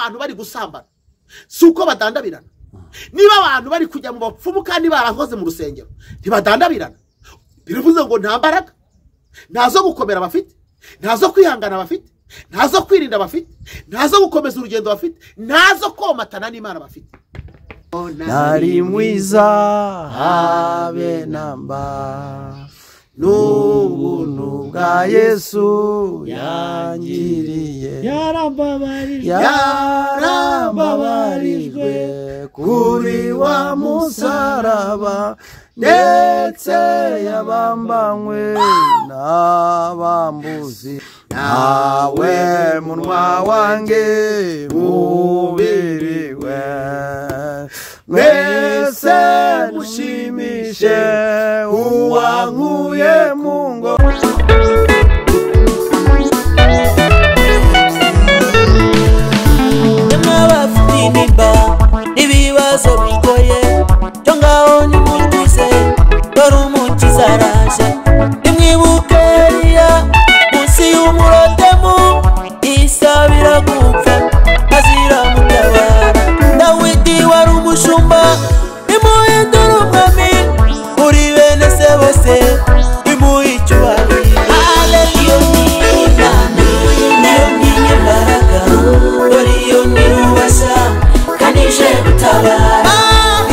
abantu bari gusambana si uko badandabirana. Niba abantu bari kujya mu bapfumu kandi barahoze mu rusengero ntibadandabirana, biravuze ngo nta mbaraga, nta zo gukomera bafite, nta zo kwihangana bafite, nta zo kwirinda bafite, nta zo gukomeza urugendo bafite, nta zo komatana n'Imana bafite. Nari mwiza habe namba n'ubuntu bwa Yesu yangiriye, yarambabarijwe kuri wa musaraba, ndetse yabambanywe n'abambuzi. Nawe munwa wanjye mubiriwe, mwese mushimishe uwankuye mu ngo. Nyamwabafite intimba n'ibibazo bigoye, cyo ngaho nimutuze dore Umukiza araje. Nimwibuke Eliya munsi y'umurotemu, isabira gupfa azira mutabara. Dawidi wari umushumba nimuhindure umwami, muri bene se bose bimuhe icyubahiro. Iyo ni Imana, nayo ni imbaraga, dore iyo ni ububasha kandi ije gutabara.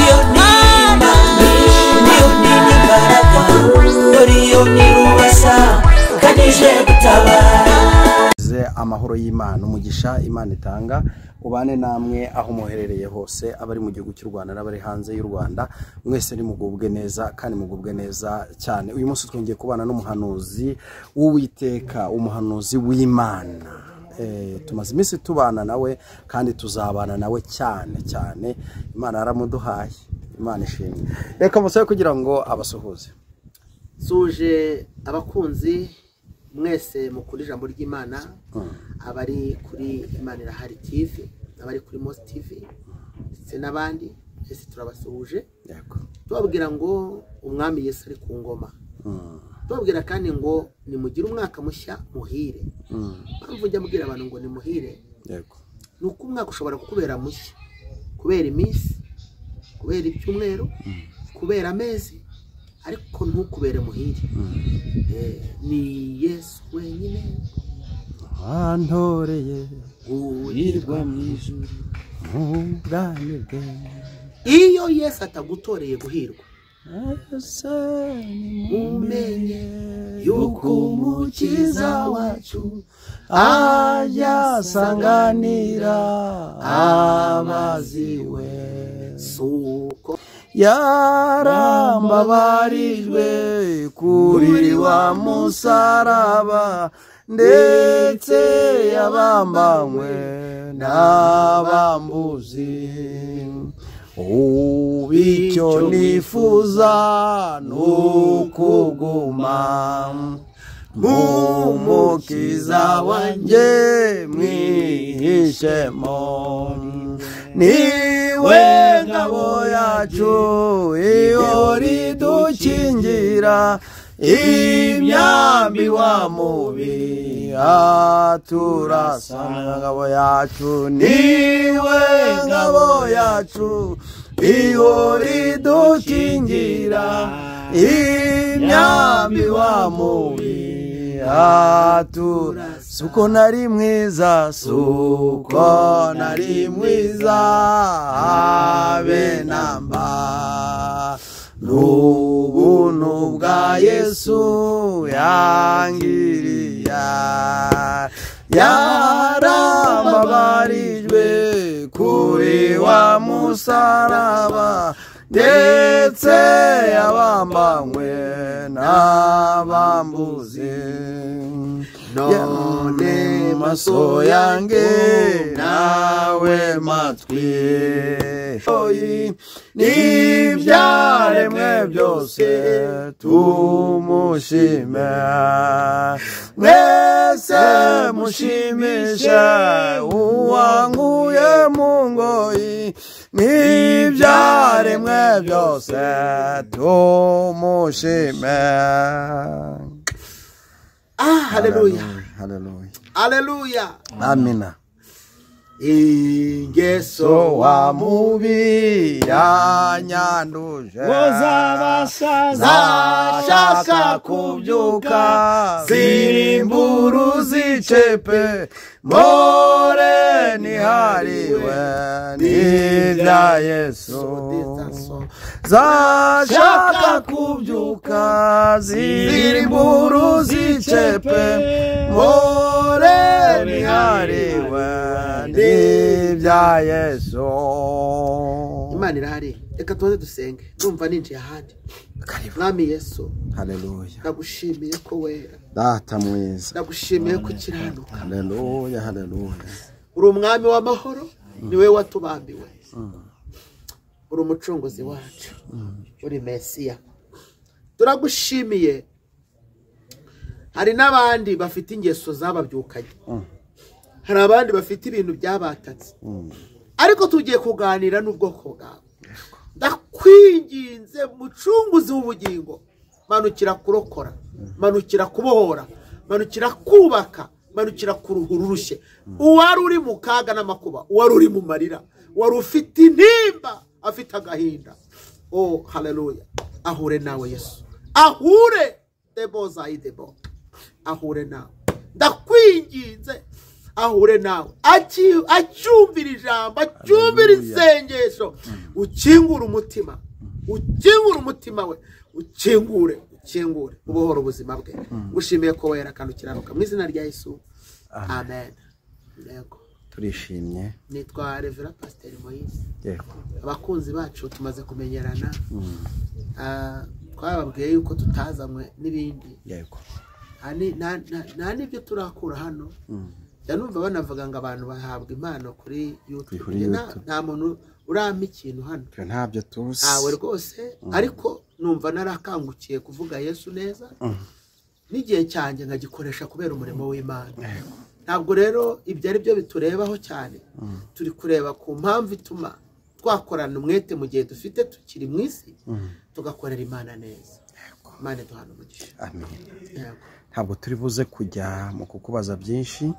Iyo ni Imana, nayo ni imbaraga, dore iyo ni ububasha kandi ije gutabara. Amahoro y'Imana, umugisha Imana itanga ubane namwe aho muherereye hose, abari mu gihugu cy'u Rwanda n'abari hanze y'u Rwanda, mwese nimugubwe neza kandi mugubwe neza cyane. Uyu munsi twongeye kubana n'umuhanuzi w'Uwiteka, umuhanuzi w'Imana. Tumaze iminsi tubana nawe kandi tuzabana nawe cyane cyane. Imana yaramuduhaye, Imana ishimwe. Reka musabe kugira ngo abasuhuze. Suje abakunzi mwese mukunda ijambo ry'Imana, abari kuri Imana Irahari TV, abari kuri Most TV ndetse n'abandi, twese turabasuhuje. Tubabwira ngo Umwami Yesu ari ku ngoma. Tubabwira kandi ngo nimugire umwaka mushya muhire. Mpamvu njya mbwira abantu ngo nimuhire, ni uko umwaka ushobora kukubera mushya kubera iminsi, kubera ibyumweru, kubera amezi, ariko ntukubere muhire. Ni Yesu wenyine wantoreye guhirwa mu ijuru mu bwami bwe. Iyo Yesu atagutoreye guhirwa, mumenye yuko Umukiza wacu ajya asanganira abaziwe. Suko yarambabarijwe kuri wa musaraba, ndetse yabambanywe n'abambuzi. Ubu icyo nifuza ni ukuguma mu Mukiza wanjye mwihishemo, niwe ngabo yacu ihora idukingira imyambi wa mubi aturasana. Ngabo yacu, niwe ngabo yacu ihora idukingira imyambi wa mubi atura. Suko nari mwiza, suko nari mwiza habe namba, n'ubuntu bwa Yesu yangiriya. Yarambabarijwe kuri wa musaraba, ndetse yabambanywe n'abambuzi. None maso yange nawe matwi, n'ibyaremwe byose tumushime. Mwese mushimishe uwankuye mu ngoyi, n'ibyaremwe byose tumushime. Haleluya, haleluya, haleluya, amina. Ingeso wa mubi yanyanduje, zashaka kubyuka zirimburu zicepe, more nihariwe n'ibya Yesu. Zashaka kubyuka zirimburu zicepe, more nihariwe n'ibya Yesu. Imana irahari, reka tuze dusenge. Ndumva ninjiye ahandi. Mwami Yesu, haleluya, ndagushimiye ko wera Data mwiza, ndagushimiye ko ukiranuka. Haleluya, haleluya. Uri umwami w'amahoro, niwe watubambiwe, uri umucunguzi wacu, uri Mesiya. Turagushimiye. Hari n'abandi bafite ingeso zababyukanye, hari abandi bafite ibintu byabatatse, ariko tugiye kuganira n'ubwoko bwawe. Ndakwinginze mucunguzi w'ubugingo, manukira kurokora, manukira kubohora, manukira kubaka, manukira kuruhura urushye. Uwari uri mu kaga n'amakuba, uwari uri mu marira, wari ufite intimba, afite agahinda, oh haleluya, ahure nawe Yesu, ahure debo zaidebo, ahure nawe. Ndakwinginze ahure nawe, acyumvira ijambo, acyumvira isengesho, ukingure umutima, ukingure umutima we, ukingure, ukingure ubohora ubuzima bwe. Ngushimiye ko wera kandi ukiranuka, mu izina rya Yesu, amen. Yego, turishimye. Nitwa Revera Pasiteri Moise. Yego, abakunzi bacu tumaze kumenyerana, twababwiye yuko tutazanywe n'ibindi. Yego, nta n'ibyo turakura hano. Numva banavuga ngo abantu bahabwa impano kuri YouTube, nta muntu urampa ikintu hano, ntabyo tuzi ntawe rwose. Ariko numva narakangukiye kuvuga Yesu neza, n'igihe cyanjye nkagikoresha kubera umurimo w'Imana. Ntabwo rero ibyo ari byo biturebaho cyane, turi kureba ku mpamvu ituma twakorana umwete mu gihe dufite tukiri mu isi, tugakorera Imana neza. Imana iduhana umugisha. Amen. Ntabwo turi buze kujya mu kukubaza byinshi,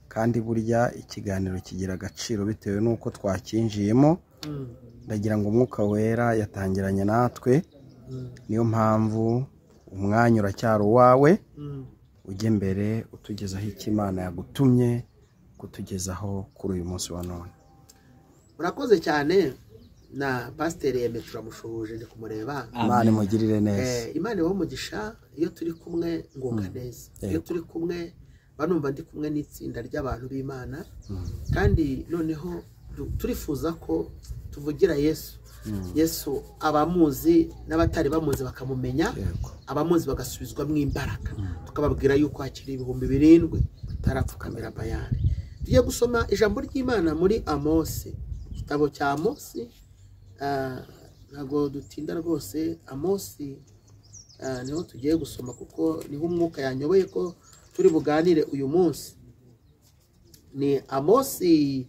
kandi burya ikiganiro kigira agaciro bitewe n'uko twakinjiyemo. Ndagira ngo umwuka wera yatangiranye natwe, niyo mpamvu umwanya uracyari uwawe, ujye mbere utugezaho icyo Imana yagutumye kutugezaho kuri uyu munsi wa none. Murakoze cyane. Na Pasiteri Yeme turamushuhuje, ndi kumureba. Imana imugirire neza. Imana ibahe umugisha. Iyo turi kumwe nguka neza, iyo turi kumwe banumva ndi kumwe n'itsinda ry'abantu b'Imana, kandi noneho turifuza ko tuvugira Yesu. Yesu abamuzi n'abatari bamuzi bakamumenya, abamuzi bagasubizwamo imbaraga, tukababwira yuko hakiri 7,000 batarapfukamira Bayali. Tugiye gusoma ijambo ry'Imana muri Amosi, igitabo cya Amosi. Ntabwo dutinda rwose, Amosi niho tugiye gusoma kuko niho umwuka yanyoboye ko turi buganire uyu munsi. Ni Amosi,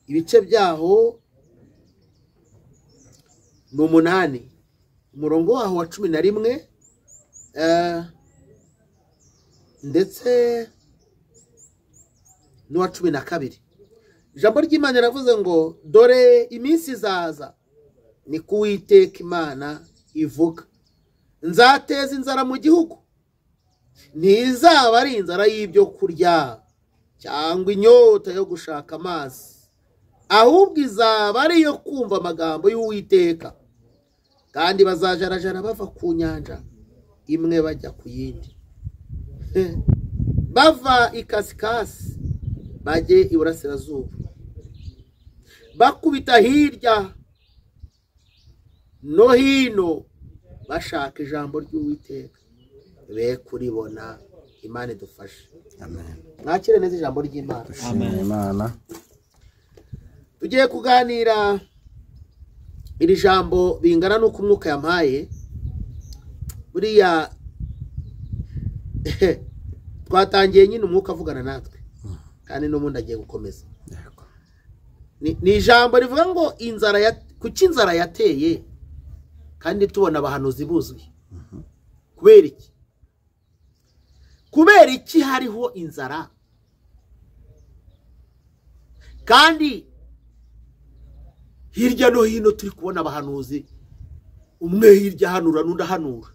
ibice byaho ni 8, umurongo waho wa 11 ndetse n'uwa 12. Ijambo ry'Imana riravuze ngo dore iminsi izaza, ni ko Uwiteka Imana ivuga, nzateza inzara mu gihugu, ntizaba ari inzara y'ibyo kurya cyangwa inyota yo gushaka amazi, ahubwo izaba ari iyo kumva amagambo y'Uwiteka, kandi bazajarajara bava ku nyanja imwe bajya ku yindi, bava ikasikasi bajye iburasirazuba, bakubita hirya no hino bashaka ijambo ry'Uwiteka, be kuribona. Imana idufashe. Amen. Mwakire neza ijambo ry'Imana. Dushimire Imana. Tugiye kuganira iri jambo bingana n'uko umwuka yampaye. Buriya twatangiye nyine umwuka avugana natwe, kandi n'ubundi agiye gukomeza. Ni ijambo rivuga ngo inzara, kuki inzara yateye kandi tubona abahanuzi buzuye? Kubera iki? Kubera iki hariho inzara Kandi hirya no hino turi kubona abahanuzi, umwe hirya ahanura n'undi ahanura.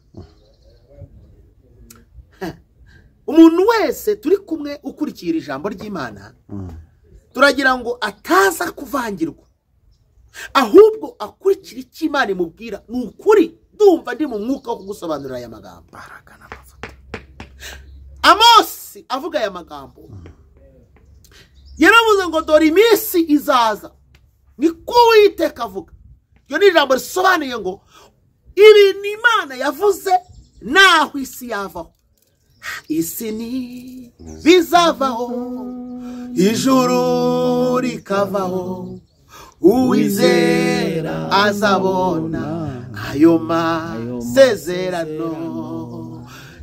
Umuntu wese turi kumwe ukurikira ijambo ry'Imana, turagira ngo ataza kuvangirwa, ahubwo akurikira icyo Imana imubwira. Ni ukuri ndumva ndi mu mwuka wo kugusobanurira aya magambo. Amosi avuga aya magambo, yaravuze ngo dore iminsi izaza, niko Uwiteka avuga. Iryo ni ijambo risobanuye ngo ibintu Imana yavuze naho isi yavaho, isi ni bizavaho, ijuru rikavaho, uwizera azabona ayo masezerano.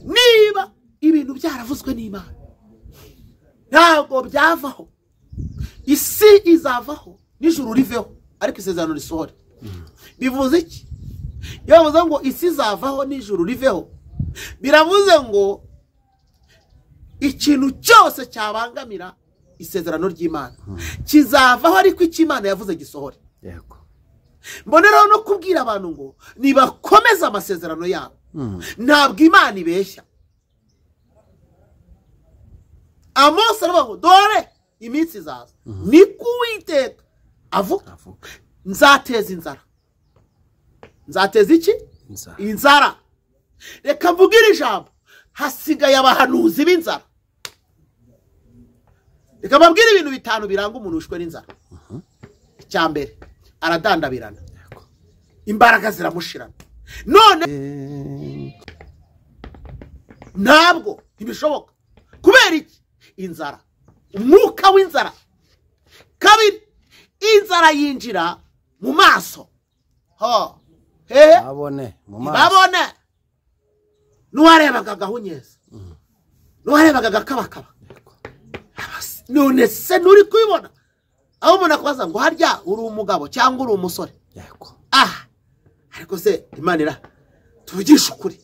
Niba ibintu byaravuzwe n'Imana ntabwo byavaho, isi izavaho n'ijuru riveho, ariko isezerano risohore. Bivuze iki? Iyo bavuze ngo isi izavaho n'ijuru riveho, biravuze ngo ikintu cyose cyabangamira isezerano ry'Imana kizavaho, ariko icyo Imana yavuze gisohore. Yego. Mboneraho no kubwira abantu ngo nibakomeze amasezerano yabo, ntabwo Imana ibeshya. Amosi aravuga ngo dore iminsi izaza, niko Uwiteka avuga, nzateza inzara. Nzateza iki? Inzara. Reka mvugire ijambo, hasigaye abahanuzi b'inzara. Reka mbabwire ibintu bitanu biranga umuntu wishwe n'inzara. Icya mbere, aradandabirana, imbaraga ziramushirana. None ntabwo ntibishoboka. Kubera iki? Inzara, umwuka w'inzara. Kabiri, inzara yinjira mu maso. Hehe, babone mu maso, babone. N'uwarebaga agahunyeza, n'uwarebaga agakabakaba, none se nturi kubibona? Aho umuntu akubaza ngo harya uri umugabo cyangwa uri umusore? Ah, ariko se Imana ira tuvugishe ukuri,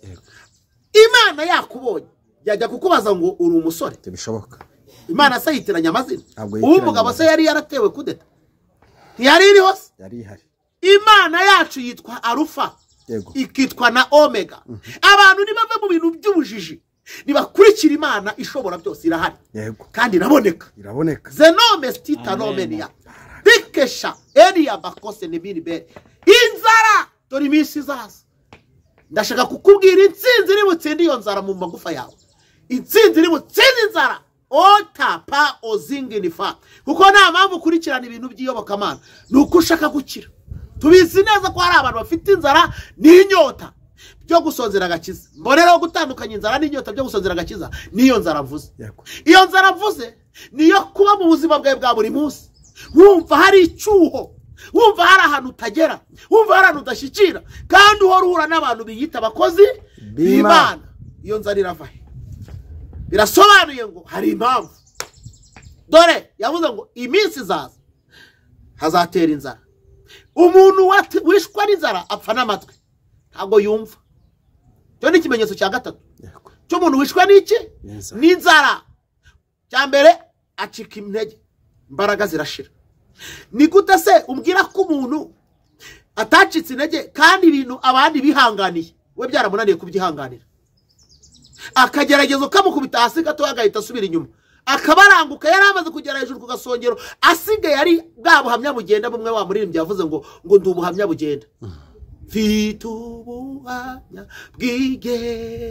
Imana yakubonye yajya kukubaza ngo uri umusore? Ntibishoboka. Imana se yitiranya amazina? Uwo mugabo se yari yaratewe kudeta? Ntiyari iriho se? Yari ihari. Imana yacu yitwa Arufa, ikitwa na Omega. Abantu nibave mu bintu by'ubujiji, nibakurikira Imana ishobora byose, irahari kandi iraboneka. Iraboneka. Zenome stitanomenia bikesha eriya bakose n'ibindi bere. Inzara, dore iminsi izaza. Ndashaka kukubwira intsinzi iri butsinde iyo nzara mu magufa yawe. Intsinzi iri butsinde inzara. Ota pa ozinginifa. Kuko nta mpamvu ukurikirana ibintu by'iyobokamana, ni uko ushaka gukira. Tubizi neza ko hari abantu bafite inzara n'inyota byo gusonzera agakiza. Mboneraho gutandukanya inzara n'inyota byo gusonzera agakiza niyo nzara mvuze. Iyo nzara mvuze niyo kuba mu buzima bwawe bwa buri munsi wumva hari icyuho, wumva hari ahantu utagera, wumva hari ahantu udashyikira, kandi uhora uhura n'abantu biyita abakozi b'Imana. Iyo nzara irava he? Birasobanuye ngo hari impamvu. Dore yavuze ngo iminsi izaza hazatera inzara. Umuntu wishwe n'inzara apfa n'amatwi, ntabwo yumva. Cyo ni ikimenyetso cya gatatu cy'umuntu wishwe n'iki? N'inzara. Cya mbere, acika intege, imbaraga zirashira. Ni gute se umbwira ko umuntu atacitse intege kandi ibintu abandi bihanganiye we byaramunaniye kubyihanganira? Akagerageza kamukubita hasi gato agahita asubira inyuma, akabaranguka yari amaze kugera hejuru ku gasongero, asigaye ari bwa buhamya bugenda. Bumwe wa muririmbyi yavuze ngo ndi ubuhamya bugenda, mfite ubuhamya bwigendera,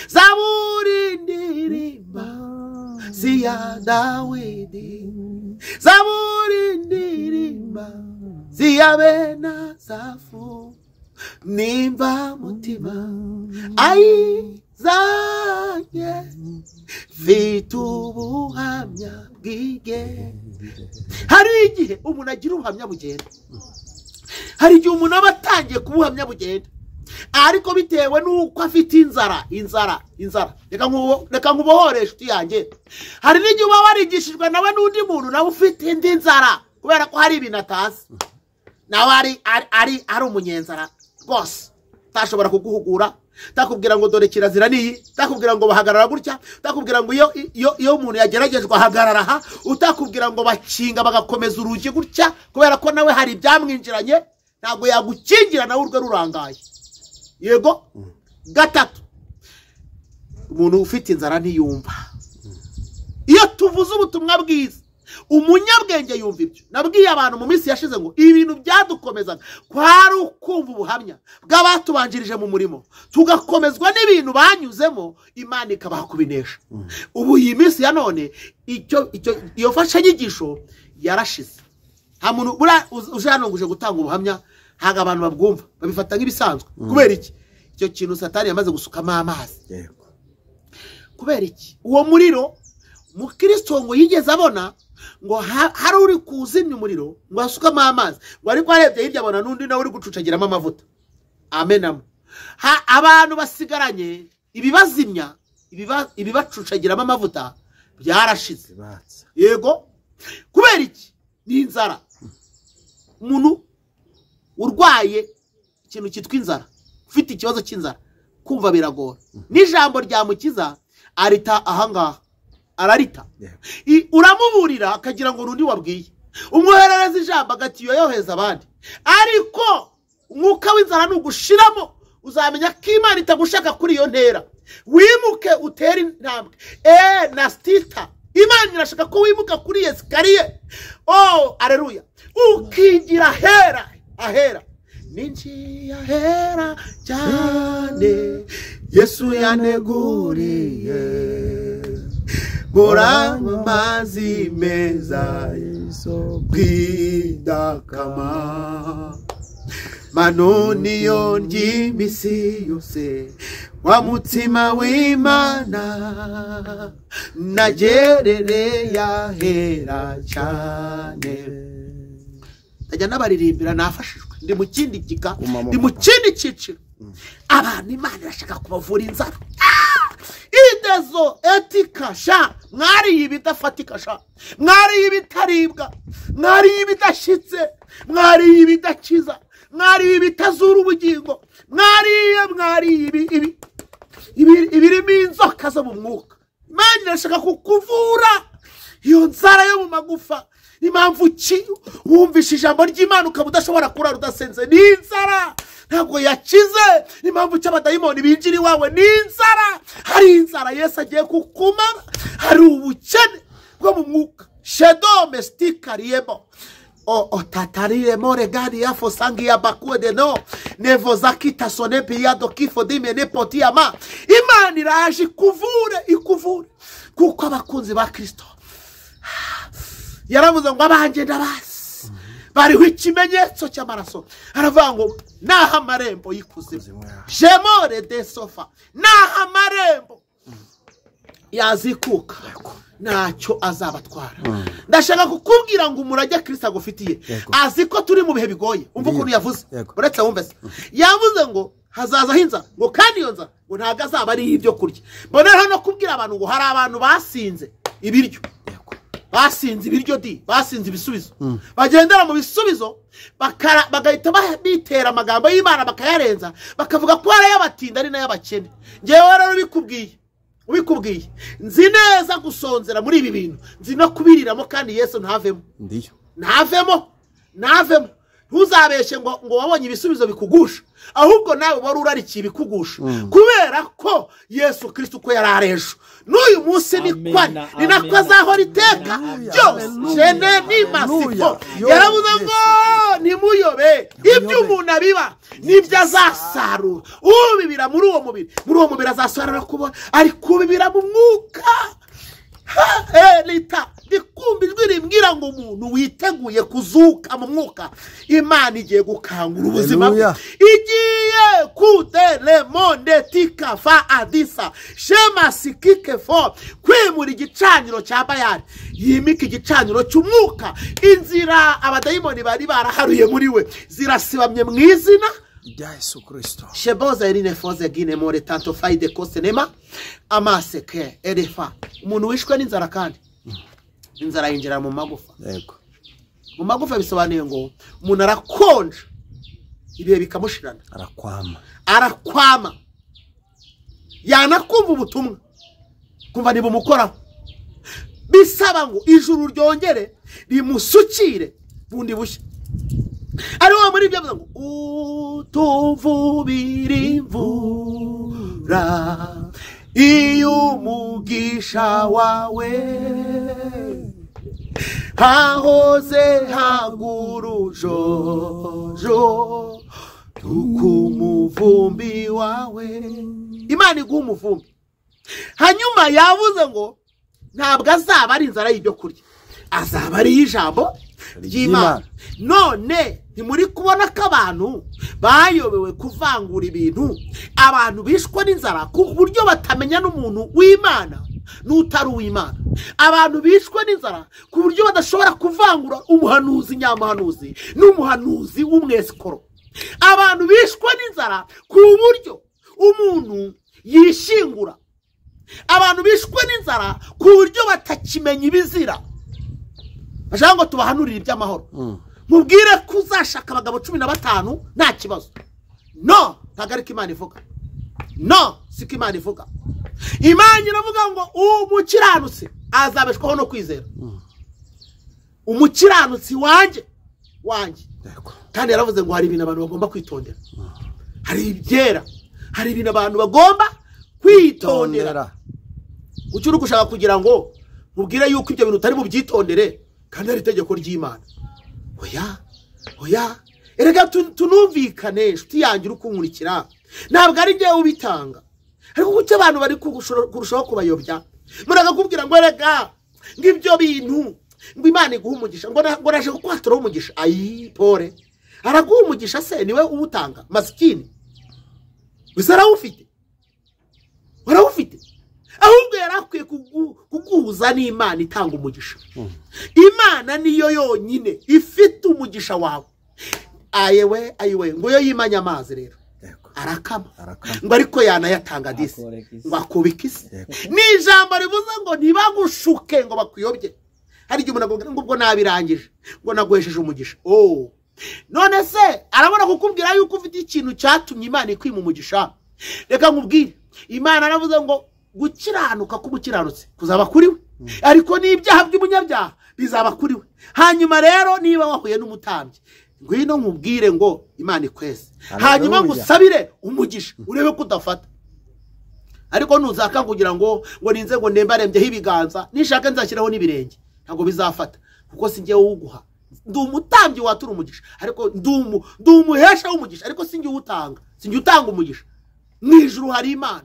zaburi ndirimba si ya Dawidi, zaburi ndirimba si ya bene Asafu, nimba mutima ayizanye, mfite ubuhamya bwigenda. Hari igihe umuntu agira ubuhamya bugenda, hari igihe umuntu aba atangiye kubuhamya bugenda, ariko bitewe n'uko afite inzara, inzara, inzara. Reka nkubohore inshuti yanjye. Hari n'igihe uba warigishijwe nawe n'undi muntu nawe ufite indi nzara, kubera ko hari ibintu atazi, nawe ari umunyenzara rwose, utashobora kuguhugura. Takubwira ngo dore kirazira niyi, takubwira ngo bahagarara gutya, takubwira ngo iyo umuntu yageragejwe ahagarara aha, utakubwira ngo bakinga bagakomeza urugi gutya kubera ko nawe hari ibyamwinjiranye, ntabwo yagukingira nawe urwe rurangaye. Yego. Gatatu, umuntu ufite inzara ntiyumva. Iyo tuvuze ubutumwa bwiza umunyabwenge yumva ibyo. Nabwiye abantu mu minsi yashize ngo ibintu byadukomezaga kwari ukumva ubuhamya bw'abatubanjirije mu murimo, tugakomezwa n'ibintu banyuzemo, Imana ikabaha kubinesha. Ubu iyi minsi ya none iyo mfashanyigisho yarashize. Nta muntu uje hano ngo uje gutanga ubuhamya, ntabwo abantu babwumva, babifata nk'ibisanzwe. Kubera iki? Icyo kintu Satani yamaze gusukamo amazi. Kubera iki? Uwo muriro Mukristo ngo yigeze abona ngo hari uri kuzimya umuriro ngo asukamo amazi, ngo ariko arebye hirya abona n'undi nawe uri gucucagiramo amavuta amenamo. Abantu basigaranye ibibazimya, ibibacucagiramo amavuta byarashize. Yego. Kubera iki? Ni inzara. Umuntu urwaye ikintu cyitwa inzara, ufite ikibazo cy'inzara, kumva biragora. N'ijambo rya Mukiza arita ahangaha, ararita. Uramuburira akagira ngo rundi wabwiye, umwoherereza ijambo agatiyo yoheza abandi. Ariko umwuka w'inzara nugushiramo, uzamenya ko Imana itagushaka kuri iyo ntera. Wimuke utere intambwe. Nastita, Imana irashaka ko wimuka kuri esikariye. Oh, aleluya. Ukigira ahera, ahera. Ninjiye ahera cyane, Yesu yaneguriye. Bora amazi meza kwidakama, mano niyo ry'imisi yose, wa mutima w'Imana nagerere ahera cyane. Ndajya nabaririmbira nafashijwe, ndi mu kindi gika, ndi mu kindi cyiciro. Abantu Imana irashaka kubavura inzara. Idezo etika sha, mwariye ibidafatika sha, mwariye ibitaribwa, mwariye ibidashitse, mwariye ibidakiza, mwariye ibitazura ubugingo, mwariye ibirimo inzoka zo mu mwuka. Imana irashaka kukuvura iyo nzara yo mu magufa. Impamvu ki wumvishe ijambo ry'Imana ukaba udashobora kurara udasenze? Ni inzara, ntabwo yakize. Impamvu ki abadayimoni binjira iwawe? Ni inzara. Hari inzara Yesu agiye kukumara. Hari ubukene bwo mu mwuka. Shedome stikariemo o tatariremo regani ya fosangi ya bakuwe no nevozakita sonepi ya dokifo dimene potiyama. Imana iraje ikuvure, ikuvure, kuko abakunzi ba Kristo yaravuze ngo abanjye ndabazi bariho ikimenyetso cy'amaraso. Aravuga ngo naho amarembo y'ikuzimu, jemore de sofa, naho amarembo yazikuka ntacyo azabatwara. Ndashaka kukubwira ngo umurage Kristo agufitiye, azi ko turi mu bihe bigoye. Umva ukuntu yavuze, uretse wumve se, yavuze ngo hazaza inzara, ngo kandi iyo nzara ngo ntabwo azaba ari ibyo kurya. Mboneraho no kubwira abantu ngo hari abantu basinze ibiryo, basinze ibiryo di, basinze ibisubizo, bagendera mu bisubizo, bagahita bitera amagambo y'Imana bakayarenza, bakavuga ko ari ay'abatinda ari n'ay'abakene. Ngewe rero ubikubwiye, nzi neza gusonzera muri ibi bintu, nzi no kubiriramo, kandi Yesu ntavemo, ntavemo. Ntuzabeshe ngo wabonye ibisubizo bikugusha, ahubwo nawe wari urarikiye ibikugusha, kubera ko Yesu Kristo uko yari ari ejo n'uyu munsi ni kwari, ni nako azahora iteka byose. Jene ni masiko yaravuze ngo ntimuyobe, ibyo umuntu abiba nibyo azasarura. Ubibira muri uwo mubiri, muri uwo mubiri azasarura kubona, ari kubibira mu mwuka. Lita ndikumva ijwi rimbwira ngo umuntu witeguye kuzuka mu mwuka, Imana igiye gukangura ubuzima bwe, igiye kuderemonde tikafa adisa shema sikike fo, kwimura igicaniro cya Bayali, yimika igicaniro cy'umwuka. Inzira abadayimoni bari baraharuye muri we zirasibamye mu izina rya Yesu Kristo. Sheboza erine foze gine more tanto faide kosenema amaseke erefa. Umuntu wishwe n'inzara, kandi inzara yinjira mu magufa. Yego. Mu magufa bisobanuye ngo umuntu arakonja ibihe bikamushirana, arakwama, arakwama. Yanakumva ubutumwa kumva ntibumukoraho. Bisaba ngo ijuru ryongere rimusukire bundi bushya. Ariwo muri ibyo avuga ngo utuvubira imvura iyo umugisha wawe hahoze hagurujojo tukumuvumbi wawe. Imana iguha umuvumbi. Hanyuma yavuze ngo ntabwo azaba ari inzara y'ibyo kurya, azaba ari ijambo ry'Imana. None ntimuri kubona ko abantu bayobewe kuvangura ibintu, abantu bishwe n'inzara ku buryo batamenya n'umuntu w'Imana n'utari uw'Imana. Abantu bishwe n'inzara ku buryo badashobora kuvangura umuhanuzi nyamuhanuzi n'umuhanuzi w'umwesikoro. Abantu bishwe n'inzara ku buryo umuntu yishingura. Abantu bishwe n'inzara ku buryo batakimenya ibizira. Bashaka ngo tubahanurire iby'amahoro. Mubwire ko uzashaka abagabo 15 nta kibazo. No, ntabwo ariko Imana ivuga. No, siko Imana ivuga. Imana iravuga ngo umukiranutsi azabeshwaho no kwizera. Umukiranutsi wanjye. Kandi yaravuze ngo hari ibintu abantu bagomba kwitondera. Hari ibyera, hari ibintu abantu bagomba kwitondera. Kuki uri gushaka kugira ngo mubwire yuko ibyo bintu utari bubyitondere kandi ari itegeko ry'Imana? Oya, oya. Erega tunumvikane, inshuti yanjye uri kunkurikira, ntabwo ari njyewe ubitanga. Ariko kuki abantu bari kurushaho kubayobya? Murakakubwira ngo erega ngibyo bintu ngo Imana iguha umugisha, ngo naje kukwatura umugisha. Ayi pore, araguha umugisha se niwe uwutanga? Masikini gusa arawufite, warawufite. Ahubwo yarakwiye kuguhuza n'Imana itanga umugisha. Imana niyo yonyine ifite umugisha wawe. Ayewe ayiwe ngo yo yimanya amazi rero arakama, ngo ariko yanayatanga disi ngo akubike isi. Ni ijambo rivuze ngo ntibagushuke ngo bakuyobye. Hari igihe umuntu akubwira ngo ubwo nabirangije ngo naguhesheje umugisha. Oh, none se arabona kukubwira yuko ufite ikintu cyatumye Imana ikwima umugisha? Reka nkubwire, Imana aravuze ngo gukiranuka k'umukiranutsi kuzaba kuri we, ariko n'ibyaha by'umunyabyaha bizaba kuri we. Hanyuma rero niba wahuye n'umutambyi, ngwino nkubwire ngo Imana ikweze, hanyuma ngusabire umugisha urebe ko udafata. Ariko ntuzaka kugira ngo ninze ngo nembarembyeho ibiganza, nishaka nzashyiraho n'ibirenge, ntabwo bizafata, kuko si njyewe uguha. Ndi umutambyi watura umugisha, ariko ndi umuhesha w'umugisha, ariko si njye uwutanga, si njye utanga umugisha. Mu ijuru hari Imana.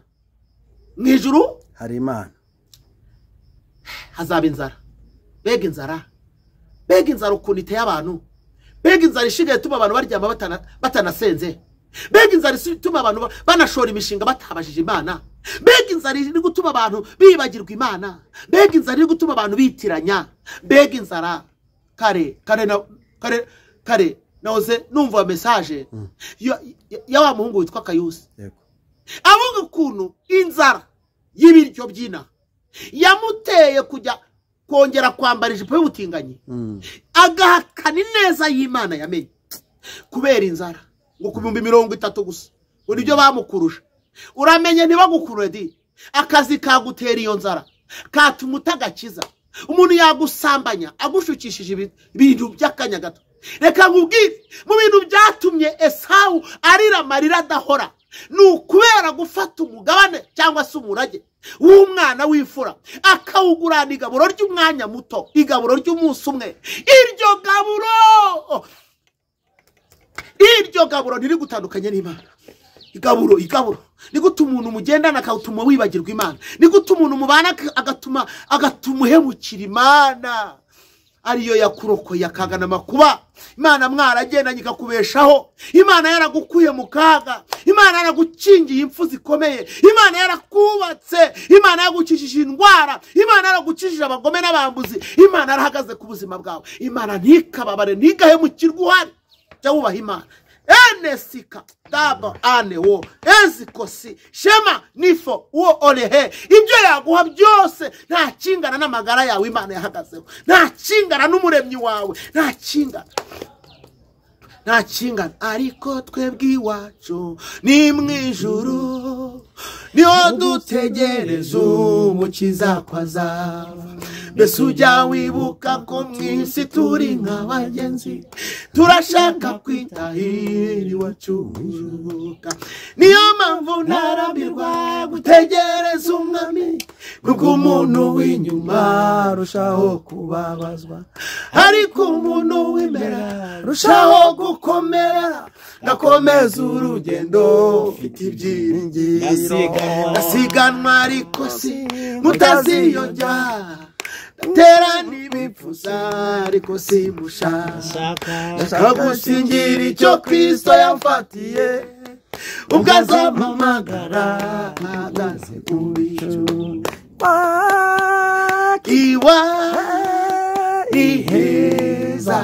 Mu ijuru hari Imana. Hazaba inzara. Mbega inzara, mbega inzara ukuntu iteye abantu. Mbega inzara ishigaye ituma abantu baryama batanasenze. Mbega inzara ituma abantu banashora imishinga batabajije Imana. Mbega inzara iri gutuma abantu bibagirwa Imana. Mbega inzara iri gutuma abantu bitiranya. Mbega inzara. Kare kare na kare kare nahoze numva message ya wa muhungu witwa Kayusi. Avuga ukuntu inzara y'ibiryo by'ina yamuteye kujya kongera kwambara ijipo y'ubutinganyi, agahakana ineza y'Imana yamenye kubera inzara, ngo ku 30,000 gusa ngo nibyo bamukurusha. Uramenye ntibagukurure di, akazi kagutera iyo nzara katuma utagakiza. Umuntu yagusambanya agushukishije ibintu by'akanya gato. Reka nkubwire, mu bintu byatumye Esawu arira amarira adahora ni ukubera gufata umugabane cyangwa se umurage w'umwana w'imfura akawugurana igaburo ry'umwanya muto, igaburo ry'umunsi umwe. Iryo gaburo ntiri gutandukanye n'Imana. Igaburo ni gute umuntu mugendana akatuma wibagirwa Imana? Ni gute umuntu mubana agatuma uhemukira Imana ariyo yakurokoye akagana amakuba? Imana mwaragendanye ikakubeshaho, Imana yaragukuye mu kaga, Imana yaragukingiye impfu zikomeye, Imana yarakubatse, Imana yagukijije indwara, Imana yaragukijije abagome n'abambuzi, Imana yarahagaze ku buzima bwawe. Imana ntikababare, ntigahemukirwe uhari. Jya wubaha Imana. Enesika daba ane wo ezikosi shema nifo uwo olehe. Ibyo yaguha byose nta kingana n'amagara yawe Imana yahagazeho, nta kingana n'umuremyi wawe, nta kingana, nta kingana. Ariko twebwe iwacu ni mu ijuru, Niho dutegereza umukiza ko azava. Mbese ujya wibuka ko mu isi turi nk'abagenzi, turashaka kwitahira iwacu kuruhuka. Niyo mpamvu ntarambirwa gutegereza umwami, kuko umuntu w'inyuma arushaho kubabazwa, ariko umuntu w'imbere arushaho gukomera. Ndakomeza urugendo mfite ibyiringiro, ndasiganwa ariko si mutaziyojya, ndatera n'ibipfuza ariko simushaka. Ndashaka gusingira icyo Kristo yamfatiye, ubwo azampamagara ahagaze ku bicu. Iwa ni heza,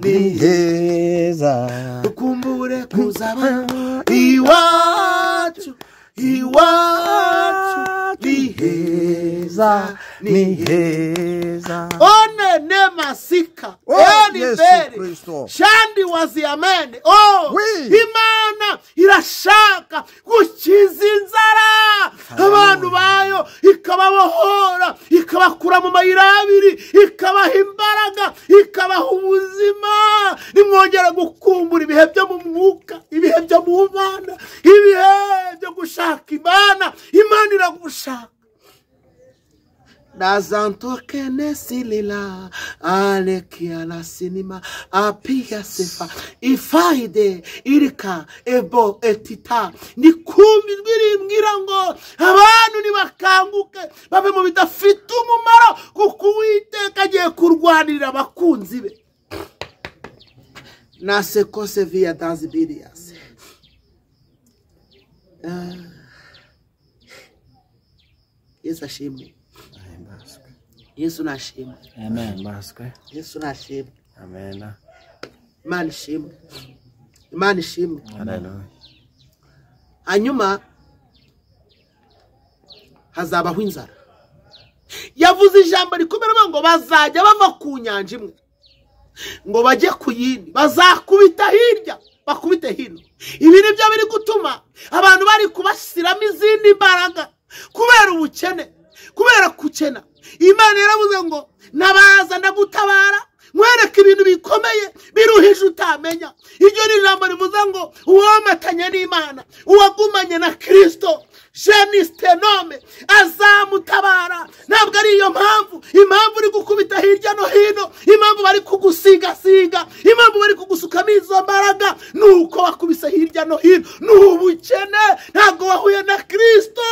ni heza, dukumbure kuzaba iwacu. Iwacu ni heza, ni heza. One ne masika eni beri shandi waziamene. Oh, Imana irashaka gukiza inzara abantu bayo, ikababohora, ikabakura mu mayira abiri, ikabaha imbaraga, ikabaha ubuzima. Nimwongera gukumbura ibihe byo mu mwuka, ibihe byo mu Mana, ibihe byo gushaka Imana. Imana iragushaka. Nazantokene silila alekia la sinima apia sefa ifaide irika ebo etita. Ni kumbi rimbwira ngo abantu nibakanguke babe mu bidafite umumaro, kuko Uwiteka agiye kurwanirira abakunzi be. Nasekose via danzibirias. Yesu ashimwe. Yesu nashimwe. Amen. Yesu nashimwe. Amen. Imana ishimwe. Imana ishimwe. Haleluya. Hanyuma hazabaho inzara. Yavuze ijambo rikomeye ngo bazajya bava ku nyanja imwe ngo bajye ku yindi, bazakubita hirya bakubite hino. Ibi nibyo biri gutuma abantu bari kubashyiramo izindi mbaraga kubera ubukene, kubera gukena. Imana yaravuze ngo nabaza ndagutabara, nkwereka ibintu bikomeye biruhije utamenya. Iryo ni ijambo rivuze ngo uwomatanye n'Imana, uwagumanye na Kristo jenistenome azamutabara. Ntabwo ari iyo mpamvu, impamvu uri gukubita hirya no hino, impamvu bari kugusigasiga, impamvu bari kugusukamo izo mbaraga, nuko bakubise hirya no hino ni ubukene. Ntabwo wahuye na Kristo,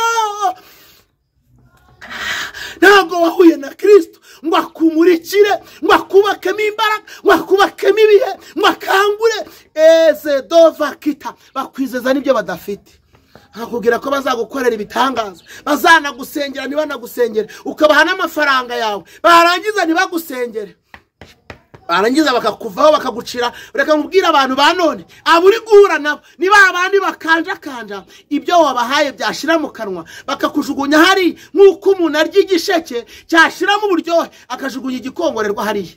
ntabwo wahuye na Kristo ngo akumurikire, ngo akubakemo imbaraga, ngo akubakemo ibihe, ngo akangure. Eze dova kita bakwizeza n'ibyo badafite, akakubwira ko bazagukorera ibitangaza, bazanagusengera ntibanagusengere, ukabaha n'amafaranga yawe, barangiza ntibagusengere, barangiza bakakuvaho bakagucira. Reka nkubwire abantu ba none, abo uri guhura nabo ni ba bandi bakanjakanja ibyo wabahaye byashira mu kanwa bakakujugunya hari, nk'uko umuntu arya igisheke cyashiramo uburyohe akajugunya igikongorerwa hariya.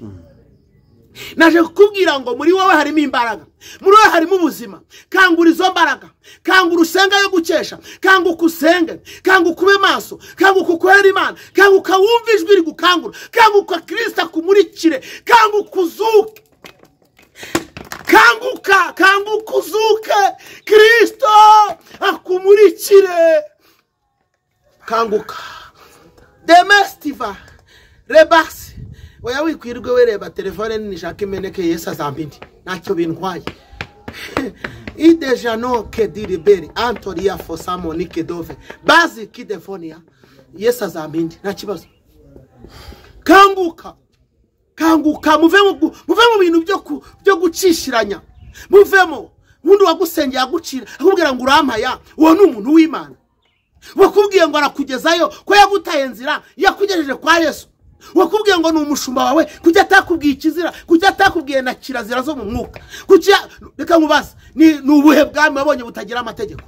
Naje kukubwira ngo muri wowe harimo imbaraga, muri wowe harimo ubuzima. Kangura izo mbaraga, kangura usenga yo gukesha, kanguka usenge, kanguka ube maso, kanguka ukorere Imana, kanguka wumve ijwi rigukangura, kanguka Kristo akumurikire, kanguka uzuke, kanguka, kanguka uzuke, Kristo akumurikire, kanguka. Demestiva rebasi. Oya wikwirwe wereba telefone nishaka imeneke, Yesu azambindi ntacyo bintwaye. Idejano kediriberi antoria fosamoni dove bazi kidefonia. Yesu azambindi nta kibazo. Kanguka, kanguka, muve mu bintu byo gucishiranya, muvemo. Undi wagusengeye agucira akubwira ngo urampaya, uwo ni umuntu w'Imana. Wakubwiye ngo arakugezayo ko yagutaye nzira yakugejeje kwa Yesu. Wakubwiye ngo ni umushumba wawe, kujya atakubwiye ikizira, kujya atakubwiye na kirazira zo mu mwuka. Kujya, reka nkubaze, ni ubuhe bwami wabonye butagira amategeko?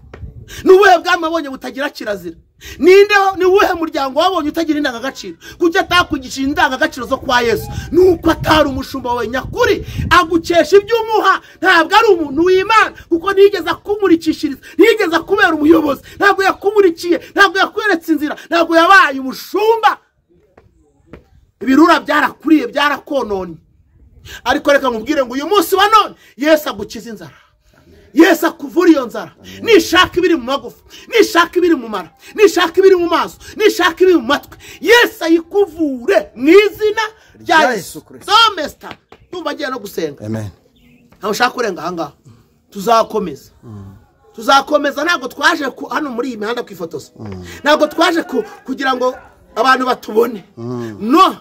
Ni ubuhe bwami wabonye butagira kirazira? Ninde ni uwuhe muryango wabonye utagira indangagaciro? Kuki atakwigishije indangagaciro zo kwa Yesu? Nuko atari umushumba wawe nyakuri, agukesha ibyo umuha. Ntabwo ari umuntu w'Imana, kuko ntiyigeze akumurikishiriza, ntiyigeze akubera umuyobozi, ntabwo yakumurikiye, ntabwo yakweretse inzira, ntabwo yabaye umushumba. Ibirura byarakuriye, byarakononye. Ariko reka nkubwire ngo uyu munsi wa none Yesu agukiza inzara, Yesu akuvura iyo nzara. Nishaka ibiri mu magufa, nishaka ibiri mu mara, nishaka ibiri mu maso, nishaka ibiri mu matwi, Yesu ayikuvure mu izina rya Yesu Kristo. Domesta ndumva agiye no gusenga. Amen. Ntawe ushaka kurenga aha ngaha. Tuzakomeza, tuzakomeza. Ntabwo twaje hano muri iyi mihanda kwifotoza, ntabwo twaje kugira ngo abantu batubone, no,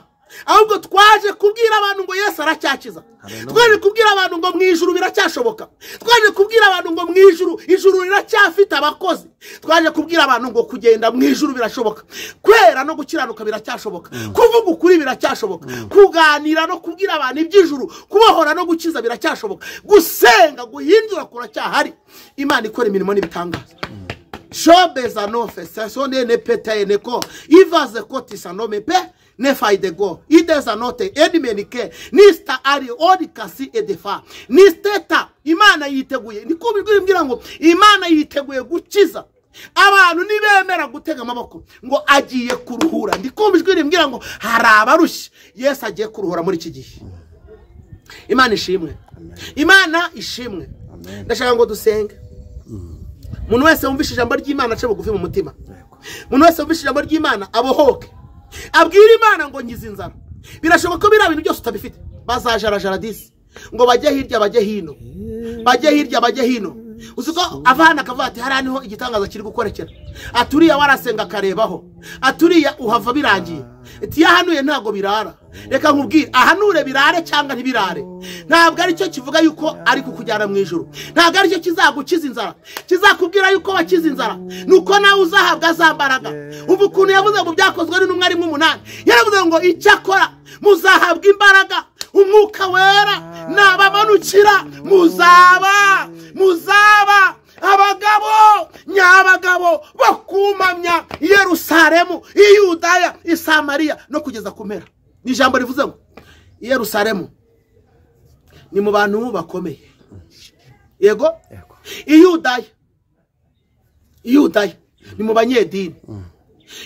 ahubwo twaje kubwira abantu ngo Yesu aracyakiza. Twaje kubwira abantu ngo mu ijuru biracyashoboka. Twaje kubwira abantu ngo mu ijuru, ijuru riracyafite abakozi. Twaje kubwira abantu ngo kugenda mu ijuru birashoboka, kwera no gukiranuka biracyashoboka, kuvuga ukuri biracyashoboka, kuganira no kubwira abantu iby'ijuru, kubohora no gukiza biracyashoboka, gusenga, guhindura kuracyahari. Imana ikora imirimo n'ibitangaza. Shobeza nofe sasone ne pete ne ko ivaze kotisa no mepe ne faidego ideza note edimenike nista ari odikasi edefa nisteta. Imana yiteguye, niko bibwira ngo Imana yiteguye gukiza abantu nibemera gutega amaboko ngo agiye kuruhura. Ndiko bibwira ngo hari abarushye, Yesu agiye kuruhura muri iki gihe. Imana ishimwe, Imana ishimwe. Ndashaka ngo dusenge. Umuntu wese wumvise ijambo ry'Imana ace bugufi mu mutima. Umuntu wese wumvise ijambo ry'Imana abohoke, abwire Imana ngo ngize inzara. Birashoboka ko biriya bintu byose utabifite, bazajarajara disi ngo bajye hirya bajye hino, bajye hirya bajye hino. Uzi ko avana akavuga ati hariya niho igitangaza kiri gukorekera, aturiya warasenga akarebaho, aturiya uhava birangiye, ati yahanuye ntabwo birara. Reka nkubwire, ahanure birare cyangwa ntibirare, ntabwo aricyo kivuga yuko ari kukujyana mu ijuru, ntabwo aricyo kizagukiza inzara. Kizakubwira yuko wakiza inzara nuko nawe uzahabwa za mbaraga. Umva ukuntu yavuze ngo byakozwe n'intumwa rimwe 8, yaravuze ngo icyakora muzahabwa imbaraga, umwuka wera nabamanukira, muzaba abagabo nyabagabo bakumamya Yerusalemu, Iyudaya, Isamariya no kugeza ku mpera. Ni ijambo rivuze ngo Yerusalemu ni mu bantu bakomeye, yego. Iyudaya, Iyudaya ni mu banyedini,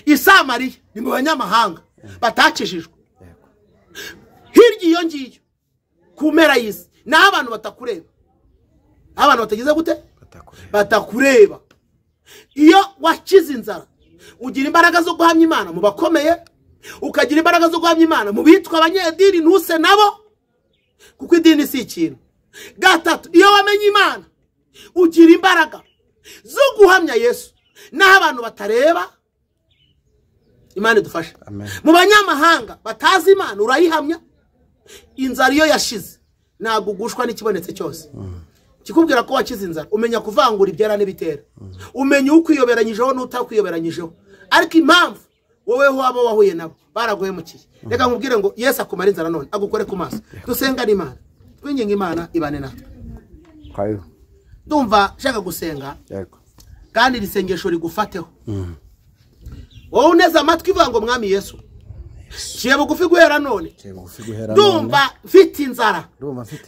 Isamariya ni mu banyamahanga batakijijwe. Hirya iyo ngiyo ku mpera y'isi naho abantu batakureba, abantu batagize gute? Batakureba. Iyo wakize inzara ugira imbaraga zo guhamya Imana mu bakomeye, ukagira imbaraga zo guhamya Imana mu bitwa abanyedini, ntuse nabo, kuko idini si ikintu. Gatatu, iyo wamenye Imana ugira imbaraga zo guhamya Yesu naho abantu batareba. Imana idufashe. Mu banyamahanga batazi Imana urayihamya. Inzara iyo yashize ntabwo ugushwa n'ikibonetse cyose. Kikubwira ko wakize inzara, umenya kuvangura ibyera n'ibitera, umenya ukwiyoberanyijeho n'utakwiyoberanyijeho. Ariko impamvu wowe waba wahuye nabo baraguhemukiye. Reka nkubwire ngo Yesu akumara inzara none agukore ku maso. Dusenga n'Imana, twinginga Imana ibane natwe. Ndumva nshaka gusenga, kandi iri sengesho rigufateho. Wowe uneze amatwi ivuga ngo Mwami Yesu, ciye bugufi guhera none, ndumva mfite inzara,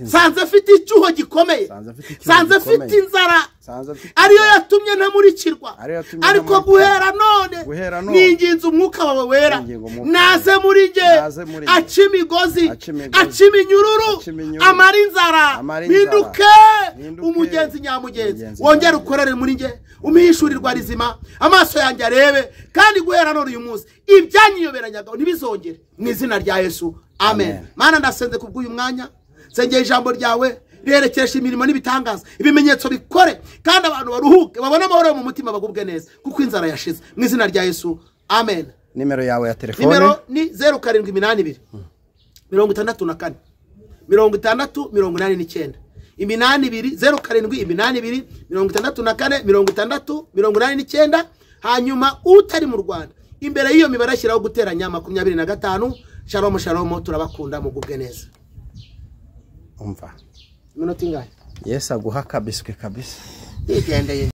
sanze mfite icyuho gikomeye, sanze mfite inzara ariyo yatumye ntamurikirwa, ariko guhera none ninginze umwuka wawe wera naze muri nge, aca imigozi, aca iminyururu, amara inzara, mpinduke umugenzi nyamugenzi, wongere ukorere muri nge, umpishurirwa rizima, amaso yanjye arebe. Kandi guhera none uyu munsi ibyanyiyoberanyaga ntibizongere, mu izina rya Yesu, amen. Mana, ndasenze kubw'uyu mwanya, nsengeye ijambo ryawe riherekesha imirimo n'ibitangaza, ibimenyetso bikore, kandi abantu baruhuke, babone amahoro mu mutima, bagubwe neza, kuko inzara yashize, mu izina rya Yesu, amen. Nimero yawe ya telefone? Nimero ni 0782 64 60 89, 82 0782 64 60 89. Hanyuma utari mu Rwanda imbere y'iyo mibare ashyiraho guteranya 25. Shalom shalom, turabakunda, mugubwe neza. Umva iminota ingahe? Yesu aguha kabiswe kabisa. Yigendeye.